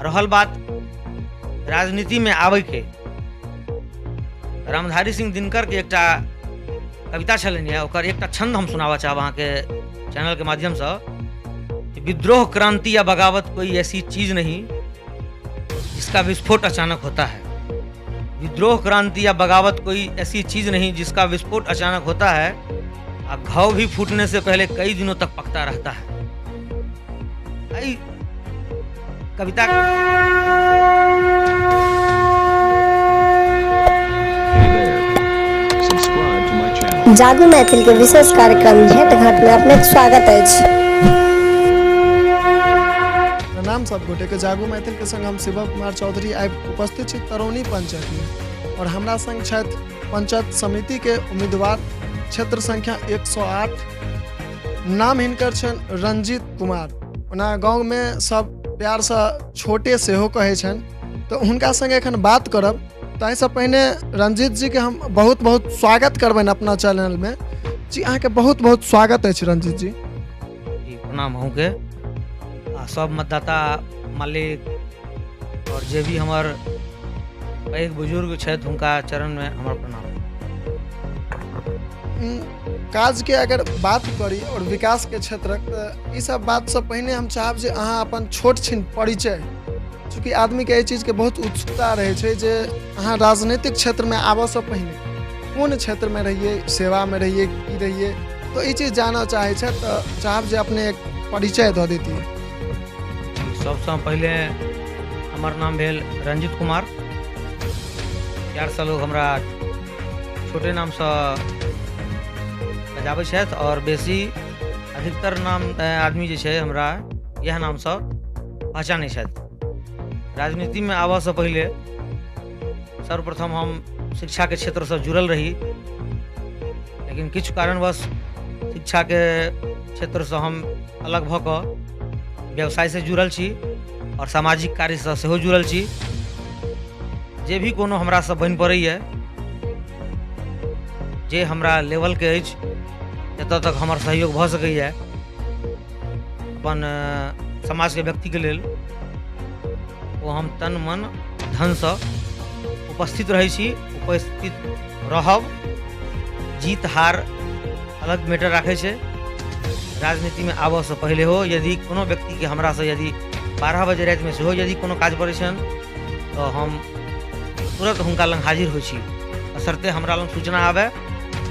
रहल बात राजनीतिमे आबैके, रामधारी सिंह दिनकरके एकटा कविता छलनि यऽ, ओकर एकटा छंद हम सुनाबऽ चाहब अहाँके चैनलके माध्यमसँ। विद्रोह, क्रांति या बगावत कोई ऐसी चीज नहीं जिसका विस्फोट अचानक होता है। विद्रोह, क्रांति या बगावत कोई ऐसी चीज नहीं जिसका विस्फोट अचानक होता है, आ घाव भी फूटने से पहले कई दिनों तक पकता रहता है। एहि कविता Hey there. Subscribe to my channel. जागू मैथिल के विशेष कार्यक्रम भेंट घाट में अपनेक स्वागत अछि। प्रणाम सब गोटे के, जागू मैथिल के संग हम शिवम कुमार चौधरी आबि उपस्थित छी तरौनी पंचायत में और हमरा संग छथि पंचायत समिति के उम्मीदवार क्षेत्र संख्या 108, नाम हिनकर छनि रंजीत कुमार। ओना गाँव में सब प्यार से छोटे सेहो कहै छनि, तऽ हुनका संगे एखन बात करब। ताहिसँ पहिने रंजीत जी के हम बहुत बहुत स्वागत करबनि अपना चैनल में। जी अहाँके बहुत बहुत स्वागत अछि रंजीत जी। जी प्रणाम अहूँके आ सब मतदाता मालिक और जे भी हमर पैघ बुजुर्ग छथि हुनका चरणमे हमर प्रणाम। काजके अगर बात करी और विकासके क्षेत्रक, तऽ ई सब बातसँ पहिने हम चाहब जे अहाँ अपन छोट छिन परिचय, चूँकि आदमीके एहि चीजके बहुत उत्सुकता रहै छै जे अहाँ राजनीतिक क्षेत्रमे आबऽसँ पहिने कोन क्षेत्रमे रहियै, सेवामे रहियै की रहियै, तऽ ई चीज जानऽ चाहै छथि, तऽ चाहब जे अपने एक परिचय दऽ दैतियै। सबसँ पहिले हमर नाम भेल रंजित कुमार। प्यारसँ लोग हमरा छोटे नामसँ बजाबै छथि आओर बेसी अधिकतर नाम आदमी जे छै हमरा इएह नामसँ पहचानै छथि। राजनीतिमे आबऽसँ पहिले सर्वप्रथम हम शिक्षाके क्षेत्रसँ जुड़ल रही, लेकिन किछु कारणवश शिक्षाके क्षेत्रसँ हम अलग भऽ कऽ व्यवसायसँ जुड़ल छी आओर सामाजिक कार्यसँ सेहो जुड़ल छी। जे भी कोनो हमरासँ बनि पड़ैए, जे हमरा लेवलके अछि, जतऽ तक हमर सहयोग भऽ सकैए अपन समाजके व्यक्तिके लेल, ओ हम तन मन धनसँ उपस्थित रहै छी, उपस्थित रहब। जीत हार अलग मैटर राखै छै। राजनीतिमे आबऽसँ पहिले हो यदि कोनो व्यक्तिके हमरासँ यदि 12 बजे रातिमे सेहो यदि कोनो काज पड़ै छनि तऽ हम तुरन्त हुनका लग हाजिर होइ छी। बशर्ते हमरा लग सूचना आबै,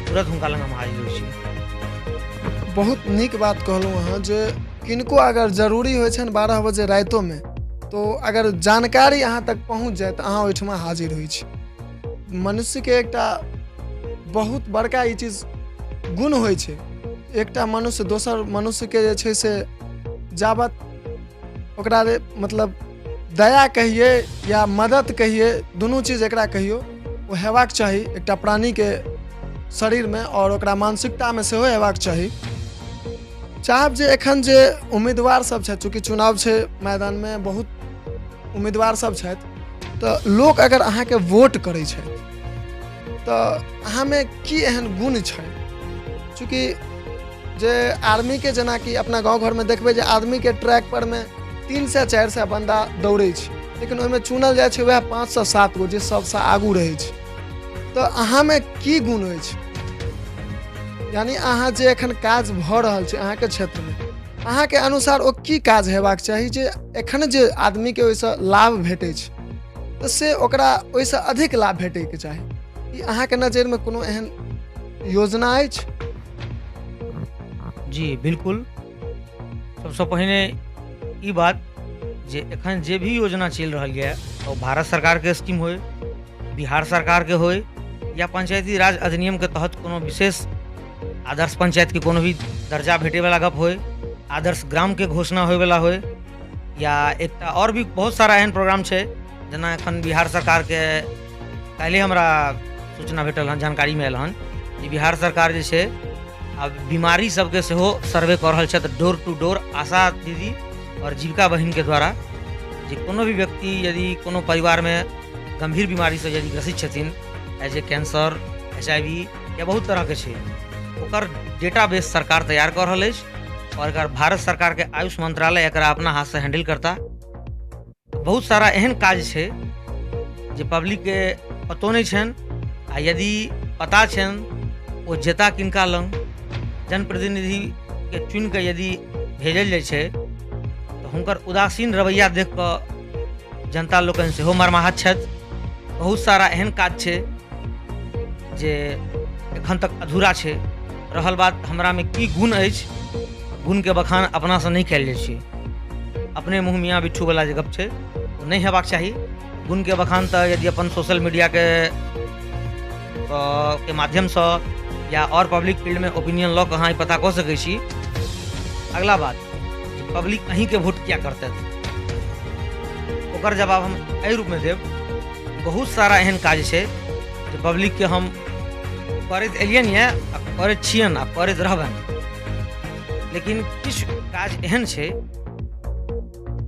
तुरन्त हुनका लग हम हाजिर होइ छी। बहुत नीक बात कहलहुँ अहाँ जे किनको अगर जरूरी होइ छनि 12 बजे रातिोमे तो अगर जानकारी अहाँ तक पहुँच जाय तऽ अहाँ ओहिठमा हाजिर होइ छी। मनुष्यके एकटा बहुत बड़का ई चीज गुण होइ छै, एकटा मनुष्य दोसर मनुष्यके जे छै से जाबत ओकरा मतलब दया कहियै या मदद कहियै, दुनू चीज एकरा कहियौ, ओ हेबाक चाही एकटा प्राणीके शरीरमे आओर ओकरा मानसिकतामे सेहो हेबाक चाही। चाहब जे एखन जे उम्मीदवार सब छथि, चूँकि चुनाव छै मैदानमे, बहुत उम्मीदवार सब छथि, तऽ लोक अगर अहाँके वोट करै छथि तऽ अहाँमे की एहन गुण छै? चूँकि जे आर्मीके जेनाकि अपना गाँव घरमे देखबै जे आर्मीके ट्रैक परमे 300 400 बन्दा दौड़ै छै, लेकिन ओहिमे चुनल जाइ छै वएह 5 सँ 7 गो जे सबसँ आगू रहै छै। तऽ अहाँमे की गुण अछि? यानी अहाँ जे एखन काज भऽ रहल छै अहाँके क्षेत्रमे, अहाँके अनुसार ओ की काज हेबाक चाही जे एखन जे आदमीके ओहिसँ लाभ भेटै छै तऽ से ओकरा ओहिसँ अधिक लाभ भेटैके चाही? ई अहाँके नजरिमे कोनो एहन योजना अछि? जी बिल्कुल। सबसँ पहिने ई बात जे एखन जे भी योजना चलि रहल यऽ, ओ भारत सरकारके स्कीम होइ, बिहार सरकारके होइ या पंचायती राज अधिनियमके तहत कोनो विशेष आदर्श पंचायतके कोनो भी दर्जा भेटैवला गप होइ, आदर्श ग्रामके घोषणा होइवला होइ, या एकटा आओर भी बहुत सारा एहन प्रोग्राम छै, जेना एखन बिहार सरकारके काल्हि हमरा सूचना भेटल हन, जानकारीमे आयल हन जे बिहार सरकार जे छै आब बीमारी सबके सेहो सर्वे कऽ रहल छथि डोर टू डोर आशा दीदी आओर जीविका बहिनके द्वारा, जे कोनो भी व्यक्ति यदि कोनो परिवारमे गम्भीर बीमारीसँ यदि ग्रसित छथिन, as a cancer, HIV या बहुत तरहके छै, ओकर डेटा बेस सरकार तैयार कऽ रहल अछि आओर एकर भारत सरकारके आयुष मंत्रालय एकरा अपना हाथसँ हैंडल करता। बहुत सारा एहन काज छै जे पब्लिकके पतो नहि छनि, आ यदि पता छनि ओ जेता किनका लग। जनप्रतिनिधिके चुनिकऽ यदि भेजल जाइ छै तऽ हुनकर उदासीन रवैया देख कऽ जनता लोकनि सेहो मर्माहत छथि। बहुत सारा एहन काज छै जे एखन तक अधूरा छै। रहल बात हमरामे की गुण अछि, गुणके बखान अपनासँ नहि कयल जाइ छै। अपने मुँह मियाँ बिट्ठूवला जे गप छै ओ नहि हेबाक चाही। गुणके बखान तऽ यदि अपन सोशल मीडियाके के माध्यमसँ या आओर पब्लिक फील्डमे ओपिनियन लऽ कऽ अहाँ ई पता कऽ सकै छी। अगला बात, पब्लिक अहीँके वोट किया करतथि, ओकर जवाब हम एहि रूपमे देब। बहुत सारा एहन काज छै जे पब्लिकके हम करैत एलियनि यऽ आ करैत छियनि आ करैत रहबनि, लेकिन किछु काज एहन छै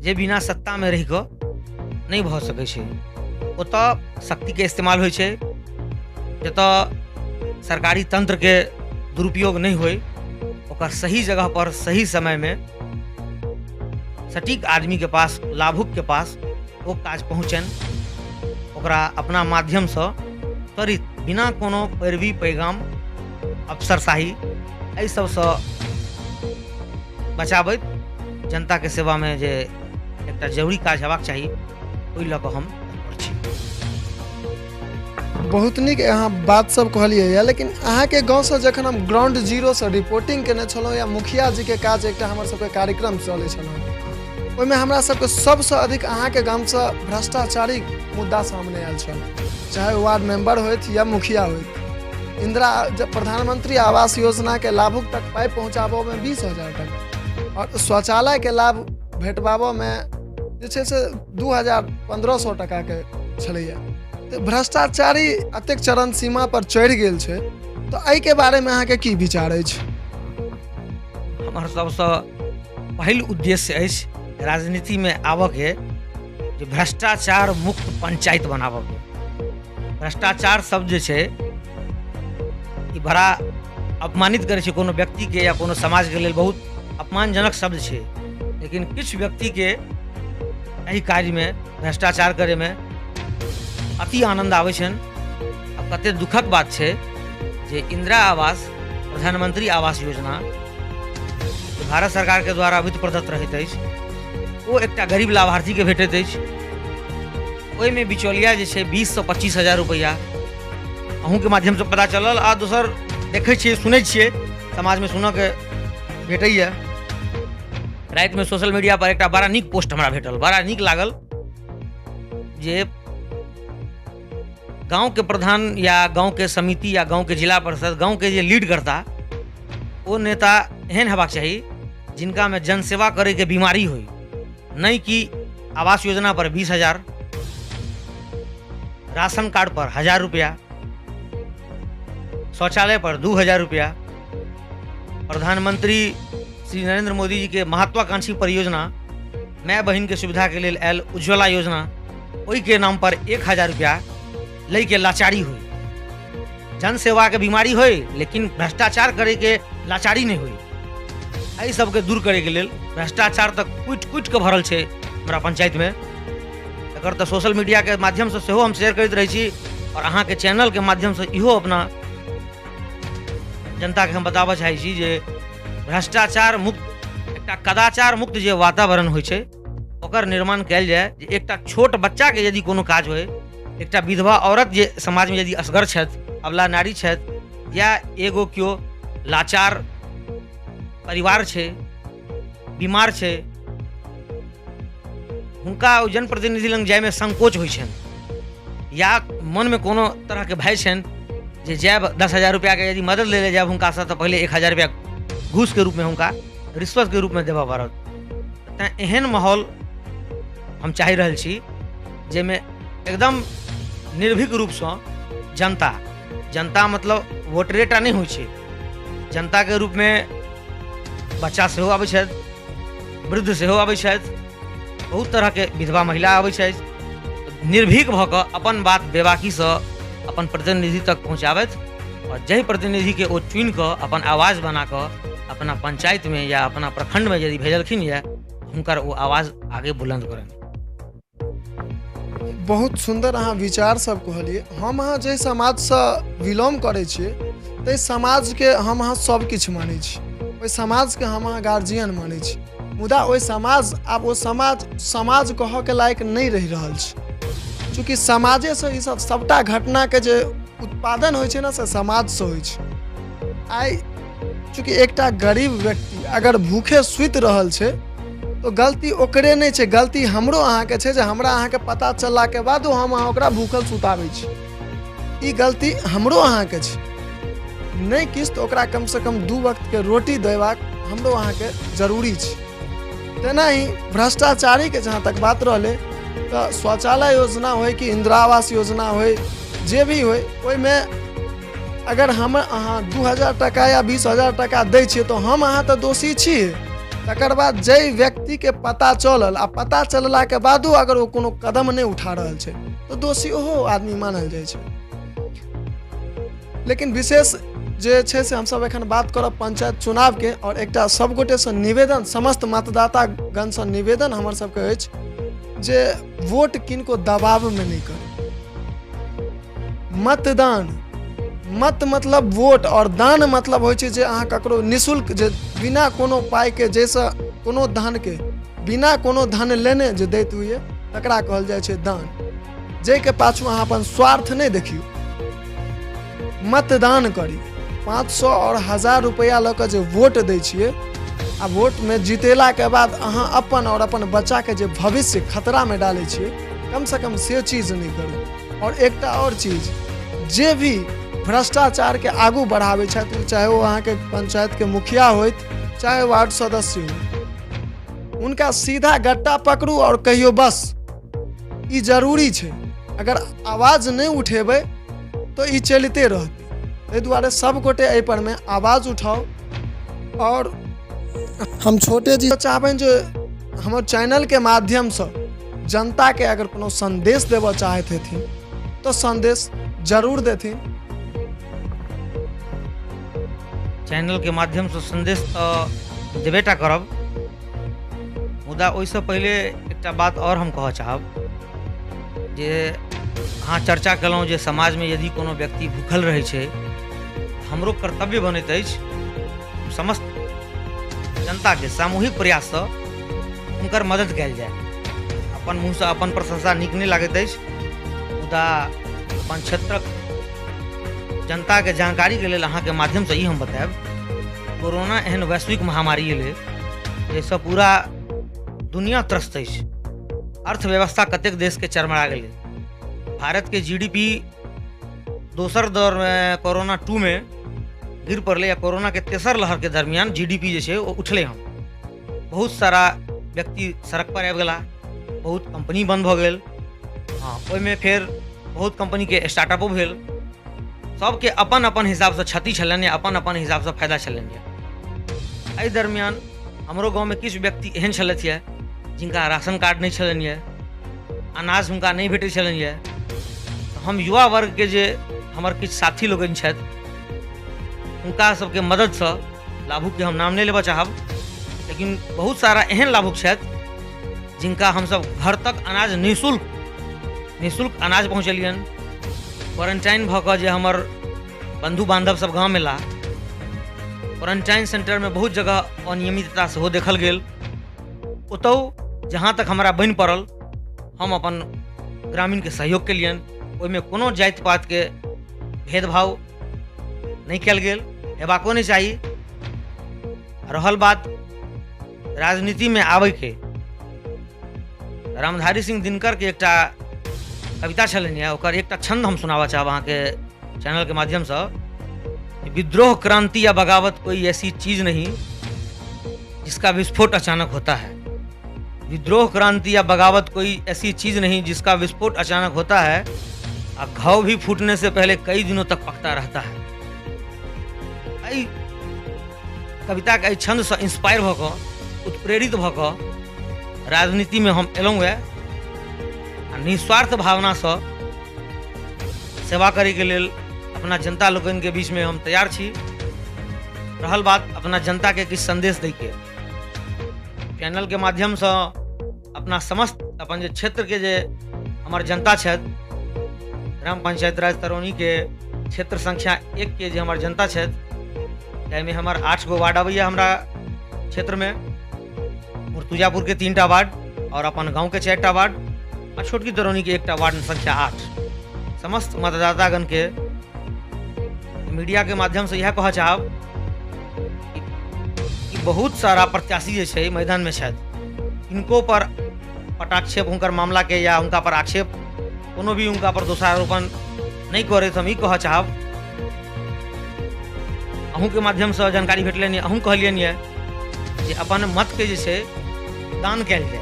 जे बिना सत्तामे रहि कऽ नहि भऽ सकै छै। ओतऽ शक्तिके इस्तेमाल होइ छै, जतऽ सरकारी तंत्रके दुरुपयोग नहि होइ, ओकर सही जगह पर सही समयमे सटीक आदमीके पास, लाभुकके पास ओ काज पहुँचनि, ओकरा अपना माध्यमसँ त्वरित बिना कोनो पैरवी पैगाम अफसरशाही एहि सबसँ बचाबैत जनताके सेवामे जे एकटा जरूरी काज हेबाक चाही ओहि लऽ कऽ हम तत्पर छी। बहुत नीक अहाँ बात सब कहलियै यऽ, लेकिन अहाँके गाँवसँ जखन हम ग्राउंड जीरोसँ रिपोर्टिंग केने छलहुँ या मुखिया जीके काज एकटा हमर सबके कार्यक्रम चलै छलहुँ, ओहिमे हमरा सबके सबसँ अधिक अहाँके गामसँ भ्रष्टाचारी मुद्दा सामने आयल छल, चाहे वार्ड मेंबर होथि या मुखिया होथि। इंदिरा जब प्रधानमंत्री आवास योजनाके लाभुक तक पाइ पहुँचाबऽमे 20,000 टका और शौचालयके लाभ भेटबाबऽमे जे छै से 2,000-1,500 टकाके छलैया। तऽ भ्रष्टाचारी एतेक चरण सीमा पर चढ़ि गेल छै, तऽ एहिके बारेमे अहाँके की विचार अछि? हमर सबसँ पहिल उद्देश्य अछि राजनीतिमे आबऽके जे भ्रष्टाचार मुक्त पंचायत बनाबऽके। भ्रष्टाचार शब्द जे छै ई बड़ा अपमानित करै छै कोनो व्यक्तिके या कोनो समाजके लेल, बहुत अपमानजनक शब्द छै। लेकिन किछु व्यक्तिके एहि कार्यमे भ्रष्टाचार करैमे अति आनन्द आबै छनि। आ कते दुखक बात छै जे इंदिरा आवास, प्रधानमंत्री आवास योजना जे भारत सरकारके द्वारा वित्त प्रदत्त रहैत अछि, ओ एकटा गरीब लाभार्थीके भेटैत अछि। ओहिमे बिचौलिया जे छै 20 सँ 25 हजार रुपैआ अहूँके माध्यमसँ पता चलल, आ दोसर देखै छियै सुनै छियै समाजमे सुनऽके भेटैए। रातिमे सोशल मीडिया पर एकटा बड़ा नीक पोस्ट हमरा भेटल, बड़ा नीक लागल जे गाँवके प्रधान या गाँवके समिति या गाँवके जिला परिषद, गाँवके जे लीड करता ओ नेता एहन हेबाक चाही जिनकामे जनसेवा करैके बीमारी होइ, नहि कि आवास योजना पर 20,000, राशन कार्ड पर 1,000 रुपया, शौचालय पर 2,000 रुपया, प्रधानमंत्री श्री नरेंद्र मोदी जी के महत्वाकांक्षी परियोजना माय बहिन के सुविधा के लेल आयल उज्ज्वला योजना, ओहिके नाम पर 1,000 रुपया लैके लाचारी होइ। जनसेवा के बीमारी होइ लेकिन भ्रष्टाचार करे के लाचारी नहीं होइ। एहि सबके दूर करे के लेल भ्रष्टाचार तऽ कुटि कुटि के भरल छै हमरा पंचायत में। एकर तऽ सोशल मीडिया के माध्यम से सेहो हम शेयर करैत रहै छी और अहाँके चैनल के माध्यम से इहो अपना जनता के हम बताबऽ चाहै छी जे भ्रष्टाचार मुक्त एकटा कदाचार मुक्त जे वातावरण होइ छै ओकर निर्माण कयल जाय। जे एकटा छोट बच्चाके यदि कोनो काज होइ, एकटा विधवा औरत जे समाजमे यदि असगर छथि, अबला नारी छथि, या एगो केओ लाचार परिवार छै, बीमार छै, हुनका ओ जनप्रतिनिधि लग जायमे संकोच होइ छनि या मनमे कोनो तरहके भय छनि जे जायब 10,000 रुपैआके यदि मदद लै लए जायब हुनकासँ तऽ पहिले 1,000 रुपैआ घूसके रूपमे हुनका रिश्वतके रूपमे देबऽ पड़त। तैँ एहन माहौल हम चाहि रहल छी जाहिमे एकदम निर्भीक रूपसँ जनता, जनता मतलब वोटरेटा नहि होइ छै, जनताके रूपमे बच्चा सेहो आबै छथि, वृद्ध सेहो आबै छथि, बहुत तरहके विधवा महिला आबै छथि, निर्भीक भऽ कऽ अपन बात बेबाकीसँ अपन प्रतिनिधि तक पहुँचाबथि और जाहि प्रतिनिधिके ओ चुनिकऽ अपन आवाज बनाकऽ अपना पंचायतमे या अपना प्रखंडमे यदि भेजलखिन यऽ हुनकर ओ आवाज आगे बुलंद करनि। करतै। बहुत सुन्दर अहाँ विचार सब कहलियै। हम अहाँ जाहि समाजसँ बिलोंग करै छियै ताहि समाजके हम अहाँ सब किछु मानै छी, ओहि समाजके हम अहाँ गार्जियन मानै छी, मुदा ओहि समाज आब ओ समाज समाज कहऽके लायक नहि रहि रहल छै। चूँकि समाजेसँ ई सब सबटा घटनाके जे उत्पादन होइ छै ने से समाजसँ होइ छै। आइ चूँकि एकटा गरीब व्यक्ति अगर भूखे सुति रहल छै तो गलती ओकरे नहि छै, गलती हमरो अहाँके छै जे हमरा अहाँके पता चललाके बादो हम अहाँ ओकरा भूखल सुताबै छी। ई गलती हमरो अहाँके छै। नहि किछु तऽ ओकरा कमसँ कम 2 वक्तके रोटी देबाक हमरो अहाँके जरूरी छै। तेनाही भ्रष्टाचारीके जहाँ तक बात रहलै तऽ शौचालय योजना होइ कि इंदिरा आवास योजना होइ, जे भी होइ, ओहिमे अगर हम अहाँ 2000 टाका या 20,000 टाका दै छियै तऽ हम अहाँ तऽ दोषी छी। तकर बाद जाहि व्यक्तिके पता चलल आ पता चललाके बादो अगर ओ कोनो कदम नहि उठा रहल छै तऽ दोषी ओहो आदमी मानल जाइ छै। लेकिन विशेष जे छै से हमसब एखन बात करब पंचायत चुनावके, और एकटा सब गोटेसँ निवेदन, समस्त मतदातागणसँ निवेदन हमर सबके अछि जे वोट किनको दबावमे नहि करी। मतदान, मत मतलब वोट और दान मतलब होइ छै जे अहाँ ककरो निःशुल्क, जे बिना कोनो पाइके, जाहिसँ कोनो धनके बिना कोनो धन लेने जे दैत होइए तकरा कहल जाइ छै दान, जाहिके पाछू अहाँ अपन स्वार्थ नहि देखियौ। मतदान करी, 500 और 1000 रुपैआ लऽ कऽ जे वोट दै छियै आ वोटमे जितेलाके बाद अहाँ अपन और अपन बच्चाके जे भविष्य खतरामे डालै छियै, कमसँ कम से चीज नहि करू। और एकटा और चीज, जे भी भ्रष्टाचारके आगू बढ़ाबै छथि, चाहे ओ अहाँके पंचायतके मुखिया होथि चाहे वार्ड सदस्य होथि, हुनका सीधा गट्टा पकड़ू और कहियौ बस ई जरूरी छै। अगर आवाज नहि उठेबै तऽ ई चलिते रहतै। ताहि दुआरे सब गोटे एहि पर मे आवाज उठाउ। और हम छोटे जी चाहबनि जे हमर चैनलके माध्यमसँ जनताके अगर कोनो संदेश देबऽ चाहैत हेथिन तऽ संदेश जरूर देथिन। चैनलके माध्यमसँ संदेश तऽ देबे टा करब, मुदा ओहिसँ पहिले एकटा बात आओर हम कहऽ चाहब जे अहाँ चर्चा केलहुँ जे समाजमे यदि कोनो व्यक्ति भूखल रहै छै, हमरो कर्तव्य बनैत अछि समस्त जनताके सामूहिक प्रयाससँ हुनकर मदद कयल जाय। अपन मुँहसँ अपन प्रशंसा नीक नहि लागैत अछि, मुदा अपन क्षेत्रक जनताके जानकारीके लेल अहाँके माध्यमसँ ई हम बतायब, कोरोना एहन वैश्विक महामारी एलै जाहिसँ पूरा दुनिया त्रस्त अछि। अर्थव्यवस्था कतेक देशके चरमरा गेलै। भारतके GDP दोसर दौरमे कोरोना 2 में गिर पड़लै आ कोरोनाके तेसर लहरके दरमियान GDP जे छै ओ उठलै हन। बहुत सारा व्यक्ति सड़क पर आबि गेला, बहुत कंपनी बंद भऽ गेल। हँ, ओहिमे फेर बहुत कंपनीके स्टार्टअपो भेल। सबके अपन अपन हिसाबसँ क्षति छलनि, अपन अपन हिसाबसँ फायदा छलनि। एहि दरमियान हमरो गाँवमे किछु व्यक्ति एहन छलथि यऽ जिनका राशन कार्ड नहि छलनि यऽ, अनाज हुनका नहि भेटै छलनि यऽ। हम युवा वर्गके जे हमर किछु साथी लोकनि छथि हुनका सबके मददसँ, लाभुकके हम नाम नहि लेबऽ चाहब, लेकिन बहुत सारा एहन लाभुक छथि जिनका हमसब घर तक अनाज निःशुल्क अनाज पहुँचेलियनि। क्वारंटाइन भऽ कऽ जे हमर बन्धु बान्धव सब गाँवमे एला, क्वारंटाइन सेंटरमे बहुत जगह अनियमितता सेहो देखल गेल। ओतहु जहाँ तक हमरा बनि पड़ल हम अपन ग्रामीणके सहयोग केलियनि। ओहिमे कोनो जाति पातिके भेदभाव नहि कयल गेल, हेबाको नहि चाही। रहल बात राजनीतिमे आबैके, रामधारी सिंह दिनकरके एकटा कविता छलनि हँ, ओकर एकटा छंद हम सुनाबऽ चाहब अहाँके चैनलके माध्यमसँ। विद्रोह, क्रांति या बगावत कोई ऐसी चीज नहीं जिसका विस्फोट अचानक होता है। विद्रोह, क्रांति या बगावत कोई ऐसी चीज नहीं जिसका विस्फोट अचानक होता है, आ घाव भी फूटने से पहले कई दिनों तक पकता रहता है। एहि कविताके एहि छन्दसँ इंस्पायर भऽ कऽ, उत्प्रेरित भऽ कऽ राजनीतिमे हम एलहुँ हँ आ निस्वार्थ भावनासँ सेवा करैके लेल अपना जनता लोकनिके बीचमे हम तैयार छी। रहल बात अपना जनताके किछु संदेश दैके, चैनलके माध्यमसँ अपना समस्त अपन जे क्षेत्रके जे हमर जनता छथि, ग्राम पंचायत राज तरौनीके क्षेत्र संख्या 1 के जे हमर जनता छथि, जाहिमे हमर 8 गो वार्ड अबैया हमरा क्षेत्रमे, मुर्तुजापुर के 3टा वार्ड और अपन गाँव के 4टा वार्ड आ छोटकी तरौनी के 1टा वार्ड संख्या 8। समस्त मतदातागण के मीडिया के माध्यम से यह कहऽ चाहब कि बहुत सारा प्रत्याशी जे छै मैदान में छथि, किनको पर पटाक्षेप हुनकर मामला के या हुनका पर आक्षेप कोनो भी हुनका पर दोषारोपण नहीं करैत हम ई कहऽ चाहब। अहूँके माध्यमसँ जानकारी भेटलनि, अहूँ कहलियनि यऽ जे अपन मतके जे छै दान कयल जाय।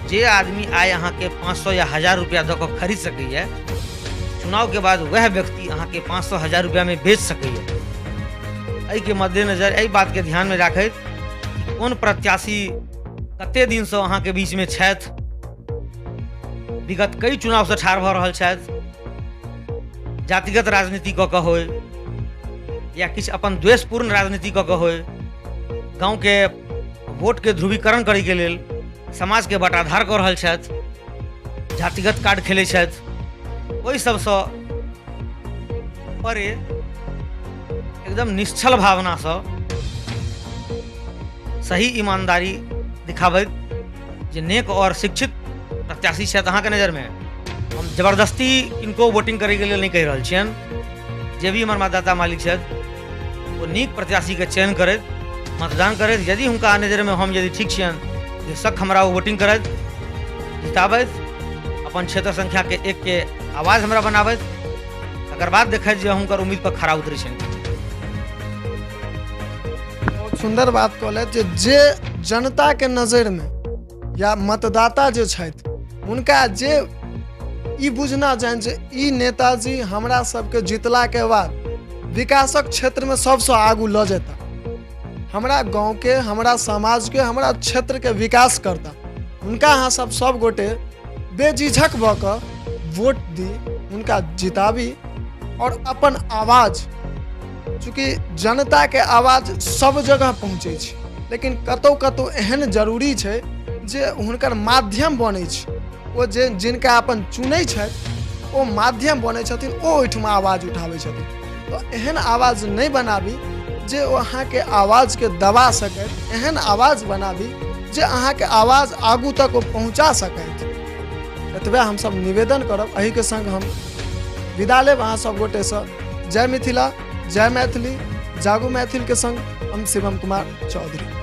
जे आदमी आइ अहाँके 500 या 1000 रुपया दऽ कऽ खरीद सकैए, चुनावके बाद वएह व्यक्ति अहाँके 500 1000 रुपयामे बेच सकैए। एहिके मद्देनजर एहि बातके ध्यानमे राखैत कोन प्रत्याशी कते दिनसँ अहाँके बीचमे छथि, विगत कई चुनावसँ ठाढ़ भऽ रहल छथि, जातिगत राजनीति कऽ कऽ होय या किछु अपन द्वेषपूर्ण राजनीति कऽ कऽ होय, गाँवके वोटके ध्रुवीकरण करैके लेल समाजके बटाधार कऽ रहल छथि, जातिगत कार्ड खेलै छथि, ओहि सबसँ परे एकदम निश्चल भावनासँ सही ईमानदारी दिखाबैत जे नेक और शिक्षित प्रत्याशी छथि अहाँके नजरमे, हम जबरदस्ती किनको वोटिंग करैके लेल नहि कहि रहल छियनि। जे भी हमर मतदाता मालिक छथि ओ नीक प्रत्याशीके चयन करैत मतदान करैत, यदि हुनका नजरमे हम यदि ठीक छियनि जे शक हमरा ओ वोटिंग करैत जिताबैत, अपन क्षेत्र संख्याके 1 के आवाज हमरा बनाबैत, तकर बाद देखैत जे हुनकर उम्मीद पर खरा उतरै छनि। बहुत सुंदर बात कहलथि जे जे जनता के नजर में या मतदाता जे छथि हुनका जे ई बुझना चाही जे ई नेताजी हमरा सबके जितला के बाद विकासक क्षेत्र में सबसँ आगू लऽ जेता, हमरा गाँव के, हमरा समाज के, हमरा क्षेत्र के विकास करता, हुनका अहाँ सब सब गोटे बेझिझक भऽ कऽ वोट दी, हुनका जिताबी और अपन आवाज, चूँकि जनता के आवाज सब जगह पहुँचै छै लेकिन कतौ कतौ एहन जरूरी छै जे हुनकर माध्यम बनै छै, ओ जे जिनका अपन चुनै छथि ओ माध्यम बनै छथिन, ओ ओहिठमा आवाज उठाबै छथिन। तऽ एहन आवाज नहि बनाबी जे ओ अहाँके आवाजके दबा सकथि, एहन आवाज बनाबी जे अहाँके आवाज आगू तक ओ पहुँचा सकथि। एतबे हमसब निवेदन करब। एहिके संग हम विदा लेब अहाँ सब गोटेसँ। जय मिथिला, जय मैथिली, जागू मैथिल के संग हम शिवम कुमार चौधरी।